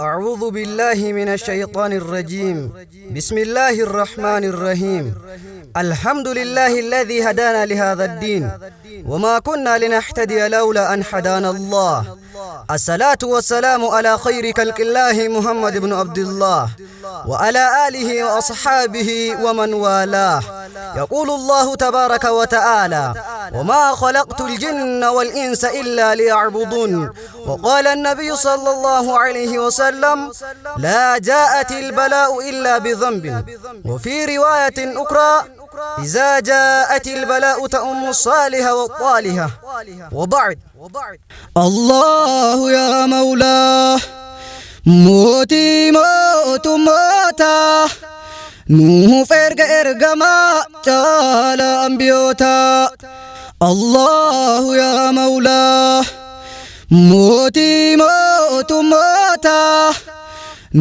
أعوذ بالله من الشيطان الرجيم. بسم الله الرحمن الرحيم. الحمد لله الذي هدانا لهذا الدين، وما كنا لنهتدي لولا أن هدانا الله. الصلاة والسلام على خير خلق الله محمد بن عبد الله وعلى آله وأصحابه ومن والاه. يقول الله تبارك وتعالى: وما خلقت الجن والإنس إلا ليعبدون. وقال النبي صلى الله عليه وسلم: لا جاءت البلاء إلا بذنب. وفي رواية أخرى: إذا جاءت البلاء تأم الصالح والطالحة. وبعد، الله يا مولاه mootii mootummootaa nuuf erga ergamaa caala ambiyootaa. Allahu yaa mawlaa mootii mootummootaa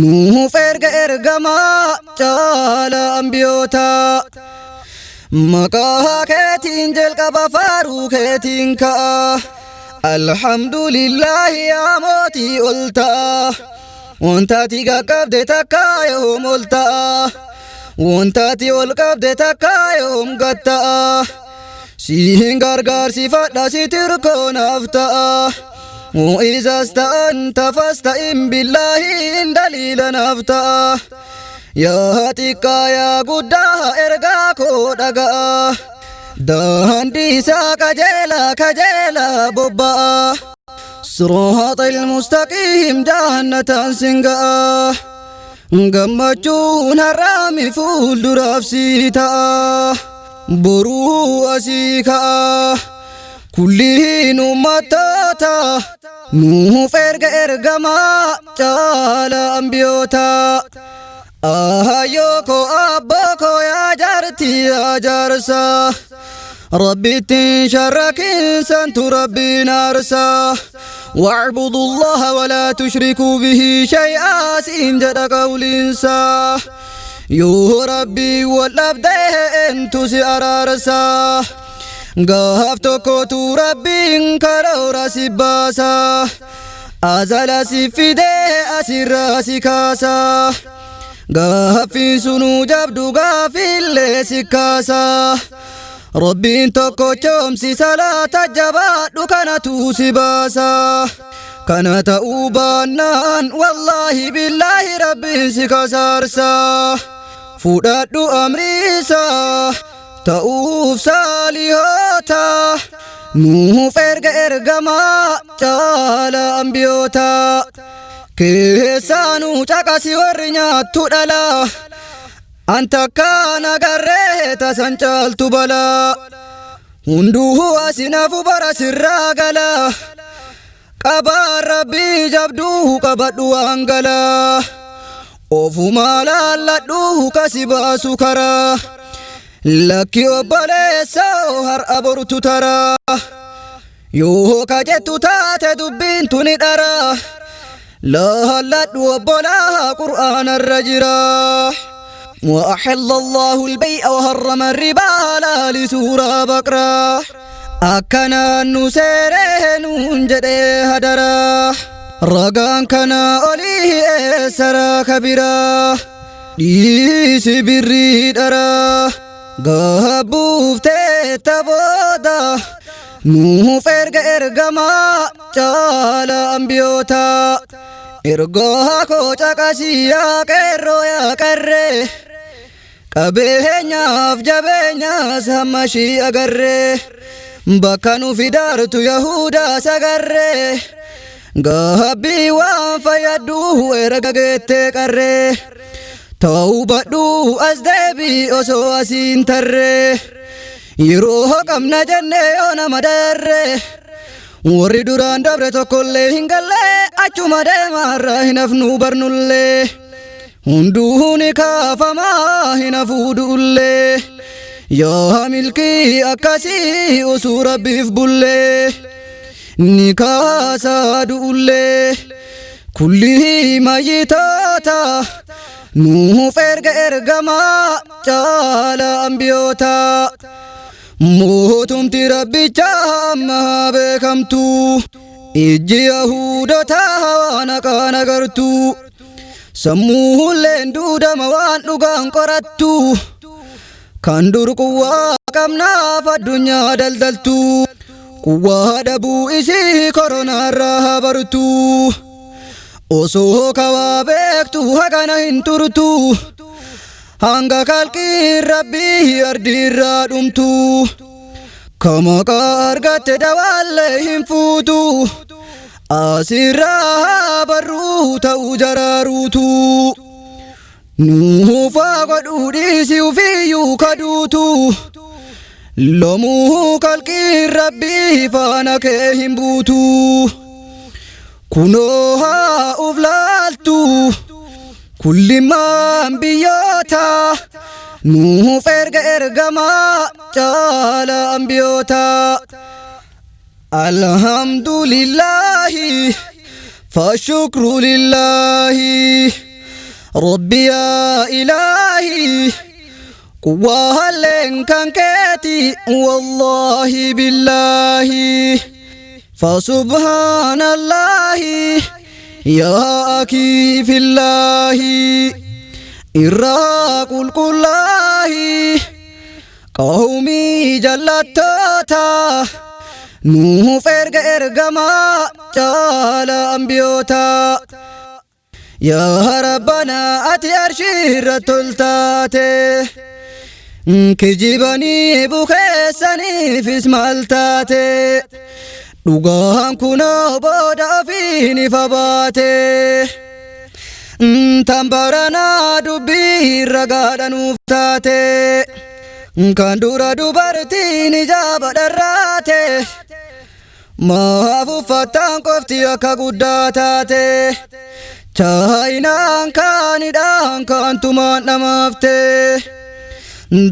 nuuf erga ergamaa caala ambiyootaa. Maqaa keetiin jalqaba, faaruu keetiin ka'a. Alhamdulillaahi yaa mootii ol ta'a. Wanta ati qaqqabde takka yoom ol ta'a? Wanta ati ol qabde takka yoom gad ta'a? Siin gargaarsifadha, si tirkoo naaf ta'a. Mu'izas ta'an tafas ta'in billaahiin daliila naaf ta'a. Yaa xiqqaa yaa guddaa, ergaa koo dhaga'a. Daandii isaa qajeelaa kajeelaa bobba'a. صراط المستقيم jannatan singa'a. Gammachuun har'aami fuulduraaf sii ta'a. Boruu asii ka'a. Kulliin uummattoota nuuf erga ergamaa caala ambiyoota. Ahayyoo koo, abboo koo, yaa jaartii, yaa jaarsaa. Rabbittiin sharrakiinsantu Rabbiin aarsaa. واعبدوا الله ولا تشركوا به شيئا siin jedha qawliinsaa. Yoo Rabbii wal dhabdee eentu si araarsaa? Gaaf tokkotu Rabbiin karoora si baasaa. Azala si fidee asirraa si kaasaa. Gaaffiin sunuu jabdu, gaaffiillee si kaasaa. Rabbiin tokko choomsi, salaata jabaadhu, kanatu si baasaa. Kana ta'uu baannaan wallaahi billaahi Rabbiin si kasaarsaa. Fudhadhu amriisaa ta'uuf saalihoota. Nuuf erga ergamaa caala ambiyoota. Keessaanuu caqasi warri nyaattu dhala. Anta akkaan agarree tasan caaltu balaa. Hunduu asinafu bara sirraa gala. Qabaan Rabbii jabduu qabadhu waan galaa. Ofumaa laalladhu kasi baasu karaa. Lakki obboleessoo, har'a bortu taraa. Yoo kajettu taate dubbiin tuni dharaa. Laalladhu obbolaa, qur'aanarra jira. وأحل الله البيع وحرم الربا laali suuraa Baqraa. Akkanaan nu seeree nuun jedhee hadaraa. Ragaan kana olii eessaraa kabiraa? Dhiisi birrii dharaa. Gaabbuuftee tabooda nuuf erga ergamaa caala ambiyootaa. Ergaa koo caqasii yaa qeerroo, yaa qarree. Qabeenyaaf jabeenyaas hamma shii agarree. Bakka nu fidaartu Yahudaa sagarree. Gaabbii waan fayyaddu erga geettee qarree. Ta'uu as deebii osoo asiin tarree. Yeroo qabna jennee yoo nama darree. Warri duraan dabre tokkollee hin gallee, achuma deemaarraa hin hafnuu barnullee. Hunduu ni kaafamaa, hin hafuu du'ullee. Yaa milkii akkasii osoo Rabbiif bullee. Ni kaasaa du'ullee. Kullii mayyitoota nuuf erga ergamaa caala ambiyoota. Mootumti Rabbichaa amma beekamtu. Ijji Yahudotaa waan haqaan agartu. Sammuu hulleen duudama waan dhugaan qorattu. Kan dur quwwaa qabnaaf addunyaa daldaltu. Quwwaa dhabuu isii koronaarraa haa bartu. Osoo kawaa beektu hagana hin turtu. Hanga kalqiin rabbii ardiirraa dhumtu. Ka maqaa argatte dawaallee hin fuutu. Asirraa haa barruu ta'uu jaraaruutu. Nuufaa godhuu dhiisi ufiyyuu kaduutu. Lomuu kalqiin rabbii faana kee hin buutu. Kunoo haa uf laaltu. Kullimaan biyyoota nuuf erga ergamaa caala ambiyoota. Alhamdulillahi fashukru lillahi Rabbi yaa ilaahi quwwaa halleen kan keeti wallaahi billaahi fasubhaanallaahi yaa akii fillaahi irraa qulqullaahi qawmii jallattoota nuuf erga ergamaa caala ambiyoota. Yaa Rabbanaa ati arshiirra toltaate kijibanii bukeessaniifis maal taate dhugaan kunoo booda ofiin ifa baate tambaranaa dubbii ragaadhanuuf taate kan dura dubartiin ijaaba dharraate maaf uffattaan qofti akka guddaa taate chaayinaan kaanidhaan kaantumaan dhamaafte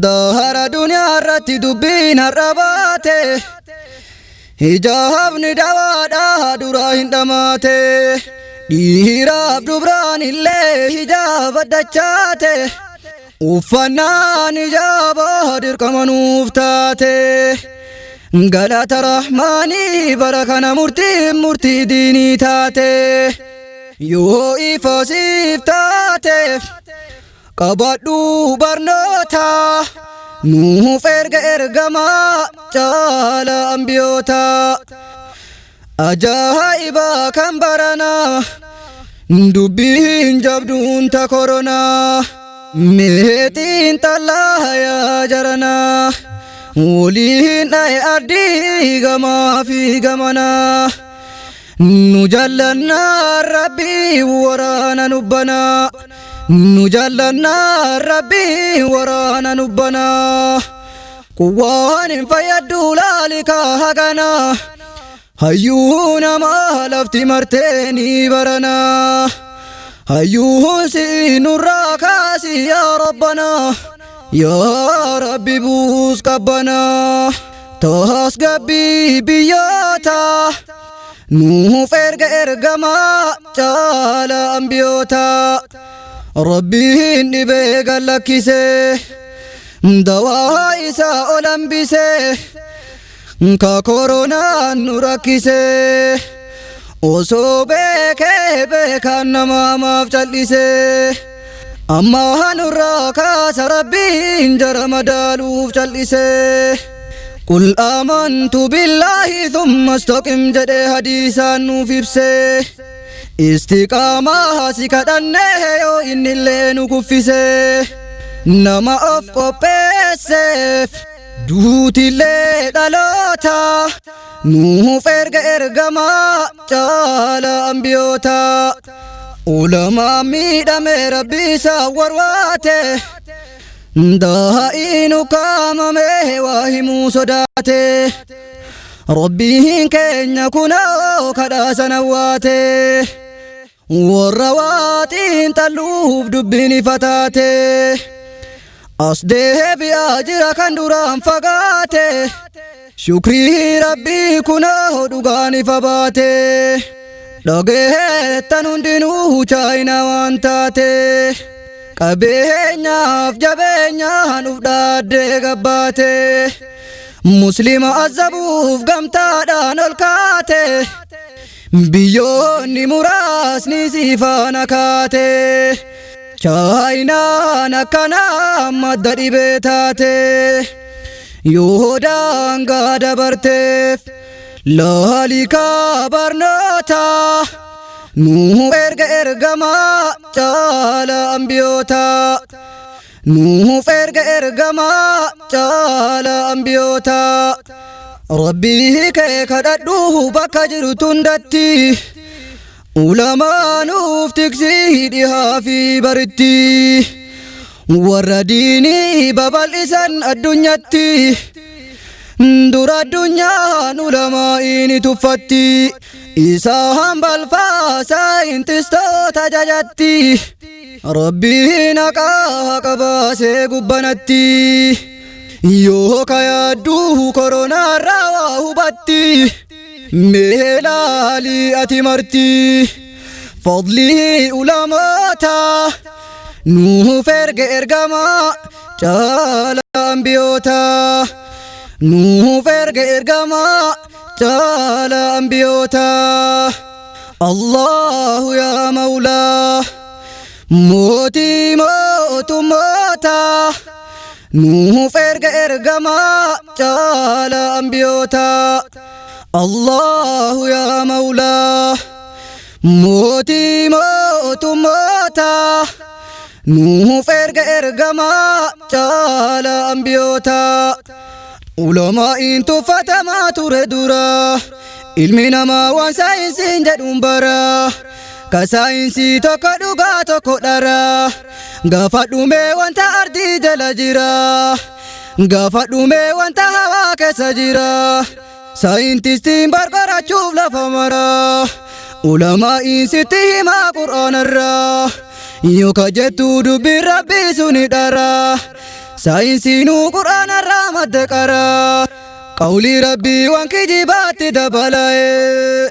dahara duniyaa irratti dubbiin har'a baate hijaabni dawaadhaa duraa hin dhamaate dhiiraaf dubraan illee hijaaba dachaate uffannaan hijaaba dirqama nuuf taate galata rahmaanii bara kana murtiin murtii diinii taate yoo ifa siif taate qabadhu barnoota nuuf erga ergamaa caala ambiyoota. Ajaa'iba kan baranaa dubbiin jabduun ta koronaa meetiin xallaa yaa jaranaa waliin dhaye ardii gamaa fi gamanaa nu jallannaa rabbii waraana nubbanaa nu jallannaa rabbii waraana nubbanaa quwwaan hin fayyaddu laalikaa haganaa hayyuu namaa lafti martee ni baranaa hayyuun si nurraa kaasi yaa rabbanaa yaa rabbi buus qabbanaa tasgabbii biyyoota nuuf erga ergamaa caala ambiyoota rabbiin dhibee gallakkisee dawaa isaa ol hambisee ka koronaan nu rakkisee osoo beekee beekaan namaa maaf cal'isee amma nurraa kaasa rabbiin jara madaaluuf cal'isee قل آمنت بالله ثم استقم jedhee hadiisaan nuuf ibsee istiqaamaa si kadhannee yoo innillee nu kuffisee nama of qopheesseef duutillee dhaloota nuuf erga ergamaa caala ambiyoota ulamaa miidhame rabbi isaa warwaate daa'iinu kaamame waa himuu sodaate rabbiin keenya kunoo kadhaa sana waate warra waaxiin xalluuf dubbiin ifa taate as deebi'aa jira kan duraan fagaate shukrii rabbii kunoo dhugaan ifa baate dhageettan hundinuu chaayinaa waan taate qabeenyaaf jabeenyaan uf dhaaddee gabbaate muslima azabuuf gamtaadhaan ol kaate. Biyyoonni muraasni si faana kaate. Chaayinaan akkanaa madda dhibee taate. Yoo daangaa dabarteef laalikaa barnoota. Nuuf erga ergamaa caala ambiyoota. Nuuf erga ergamaa caala ambiyoota. Rabbii kee kadhadhu bakka jirtu hundatti. Ulamaa nuuf tiksii dhihaa fi baritti. Warra diinii babal'isan addunyatti. Dura addunyaan ulamaa'iin tuffatti. Isaan balfaa saayintistoota jajatti. Rabbiin haqaa haqa baasee gubbanatti. Yoo ka yaadduu koronaarraa waa hubatti. Mee laalii ati marti. Fadlii ulamoota nuuf erge ergamaa caala ambiyoota. Nuuf erge ergamaa caala ambiyoota. Allahu yaa mawlaa mootii mootummoota. Nuuf erga ergamaa caala ambiyoota. Allahu yaa mawlaa mootii mootummoota. Nuuf erga ergamaa caala ambiyoota. Ulamaa'iin tuffatamaa ture dura. Ilmi namaa waan saayinsiin jedhuun bara. Ka saayinsii tokko dhugaa tokko dhara. Gaafa dhumee wanta ardii jala jira. Gaafa dhumee wanta hawaa keessa jira. Saayintistiin barqarachuuf lafa mara. Ulamaa'iin sitti himaa qur'aanarraa. Yoo ka jettu dubbiin rabbii suni dhara. Saayinsiinuu qur'aanarraa madda qara. Qawlii rabbii waan kijibaatti dabala'e.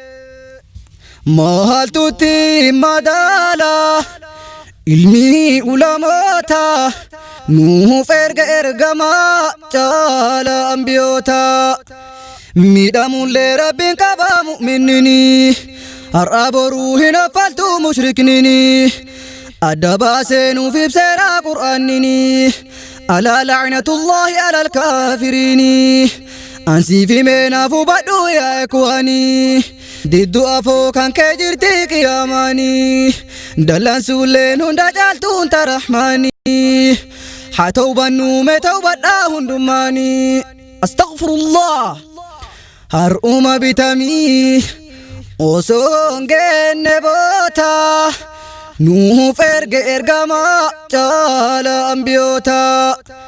Maaltutti madaala ilmi ulamoota nuuf erga ergamaa caala ambiyoota. Miidhamullee rabbiin qaba mu'minnini har'a boruu hin affaltu mushriknini. Adda baasee nuuf ibseera qur'aannini. Alaa la'natullaahi alal kaafiriini. Ansiif himee naaf hubadhu yaa ikwaanii. Diddu afoo kan kee jirti qiyaamaanii. Dallansuulleen hunda caaltuun tarahmaanii. Haa tawbannuu mee tawbadhaa hundummaanii. Astaghfirullah. Har'uma bitamii osoo hin geenne boota. Nuuf erge ergamaa caala ambiyoota.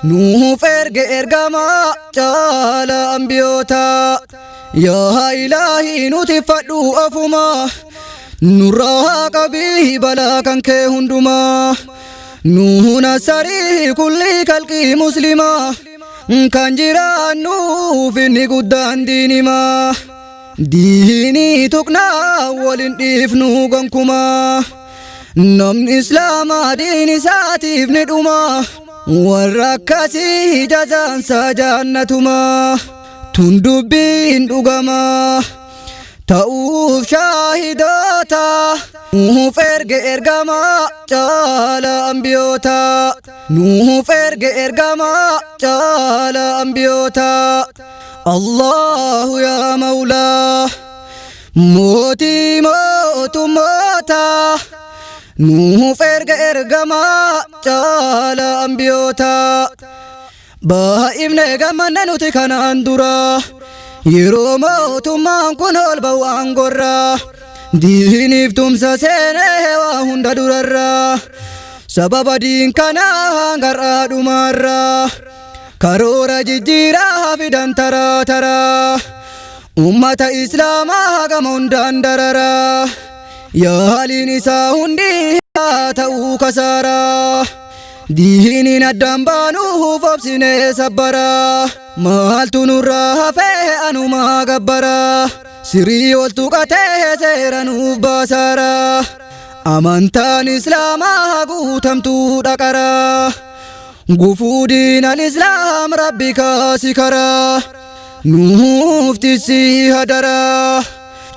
Nuuf erge ergamaa caala ambiyoota. Yaa ilaahii nuti fadhu ofuma. Nurraa qabii balaa kan kee hundumaa. Nuhuna nasarii kulli kalqii muslimaa. Kan jiraannuuf inni guddaan diinimaa. Diinii tuqnaa waliin dhiifnu gonkumaa. Namni islaamaa diin isaatiif ni dhuma. Warra akkasii jazaansaa jannatumaa. Tun dubbiin dhugamaa. Ta'uuf shaahidoota. Nuuf erge ergamaa caala ambiyoota. Nuuf erge ergamaa caala ambiyoota. Allahu yaa mawlaa mootii mootummoota. Nuuf erga ergamaa caala ambiyoota. Baay'ifne gammanne nuti kanaan dura. Yeroo mootummaan kun ol ba'u aangorra. Diiniif tumsa seenee waa hunda durarra. Sababa diin kanaa hangar'aa dhumaarra. Karoora jijjiiraa fidan taraa taraa. Ummata islaamaa gama hundaan dararaa. Yaaliin isaa hundi haa ta'uu kasaaraa. Diiniin addaan baanuuf obsinee sabbaraa. Maaltu nurraa hafee anumaa gabbaraa. Sirii ol tuqatee seera nuuf baasaaraa. Amantaan islaamaa guutamtuu dhaqaraa. Gufuu diinal islaam rabbi kaasi karaa. Nuuf tisii hadaraa.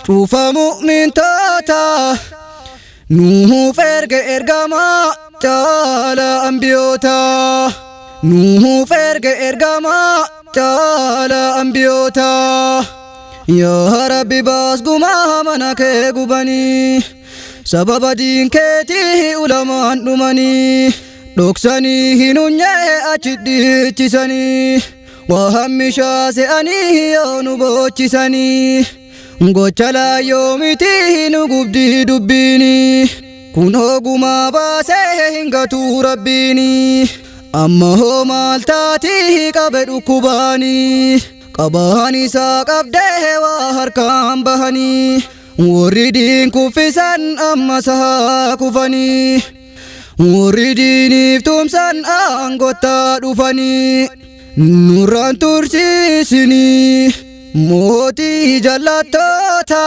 Cufa mu'mintoota nuuf erge ergamaa caala ambiyoota. Nuuf erge ergamaa caala ambiyoota. Yaa Rabbi baas gumaa mana kee gubanii sababa diin keetii ulamaan dhumanii dhoksanii hin hunyee achi dhiichisanii waa hammishaa se'anii yoo nu boochisanii gocha laayyoo miti nu gubdii dubbiini kun ogumaa baasee hin gatuu rabbiini amma hoo maal taatii qabe dhukkubaanii qabaan isaa qabdee waa harkaan bahanii warri diin kuffisan amma sahaa kufanii warri diiniif tumsan aangottaa dhufanii nurraan tursiisinii mootii jallattoota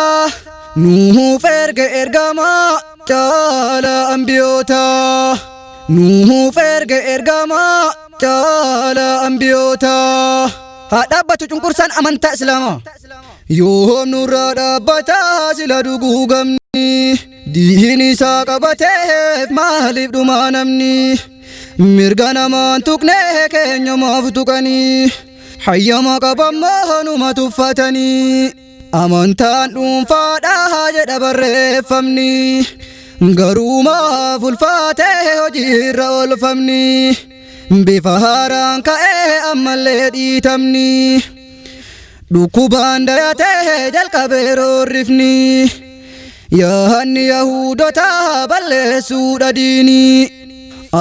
nuuf erge ergamaa caala ambiyoota nuuf erge ergamaa caala ambiyoota. Haa dhaabbatu cunqursaan amantaa islaamaa. Yoom nurraa dhaabbataa sila duguugamni diin isaa qabateef maaliif dhumaa namni mirga namaan tuqnee keenyamaaf tuqanii hayyama qabammoo numa tuffatanii amantaan dhuunfaadhaa jedha barreeffamni garuu maaf ulfaatee hojiirra oolfamni bifa haaraan ka'ee ammallee dhiitamni dhukkubaan dayatee jalqabee roorrifni yahanni yahudotaa balleessuudha diinii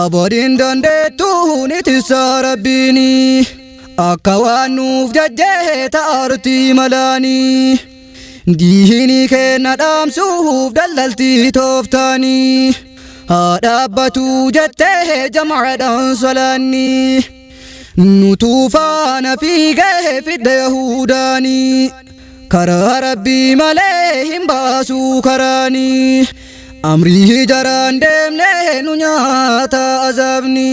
abadiin dandeettuu ni tissaa rabbiini akka waan nuuf jajjee ta'artii malaanii diinii keenna dhaamsuuf daldaltii tooftaanii haa dhaabbatuu jettee jamaadhaan solaanni nutuu faana fiigee fidda yahudaanii karaa rabbii malee hin baasuu karaanii amrii jaraan deemnee nu nyaata azaabni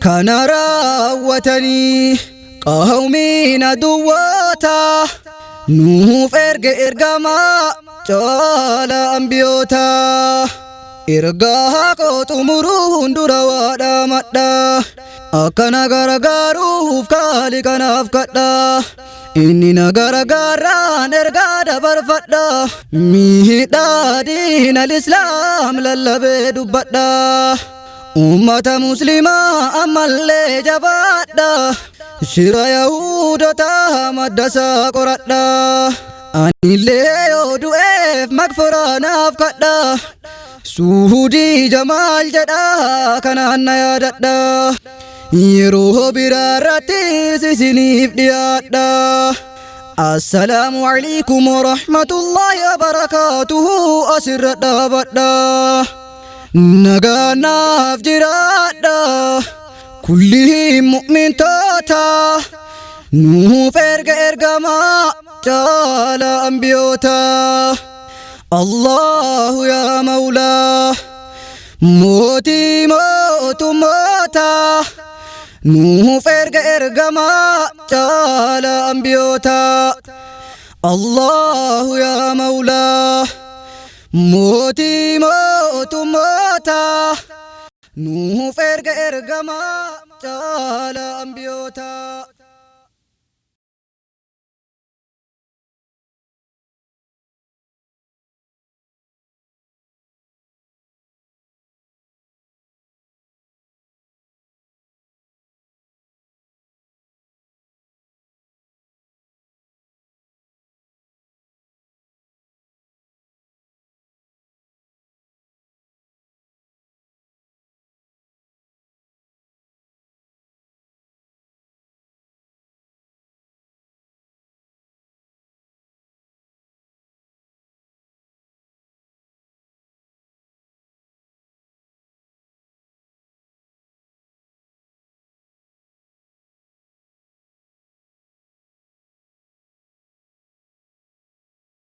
kana raawwatanii qawmiin aduwwoota nuuf erge ergamaa caala ambiyoota ergaa koo xumuruun dura waa dhaamadha akka na gargaaruuf kaali kanaaf kadha inni na gargaaraan ergaa dabarfadha miidhaa diin al-islaam lallabee dubbadha ummata muslimaa ammallee jabaadha shira yahudotaa maddasaa qoradha anillee yoo du'eef magfiraa naaf kadha suhudii jamaal jedha kanaan na yaadadha yeroo biraa irrattis isiniif dhiyaadha assalaamu alaikum warahmatullaahi wabarakaatuhu asirra dhaabadha nagaa naaf jiraadha kulli mu'mintoota nuuf erga ergamaa caala ambiyoota allahu yaa mawlaa mootii mootummoota nuuf erga ergamaa caala ambiyoota allahu yaa mawlaa mootii mootummoota nuuf erga ergamaa caala ambiyoota.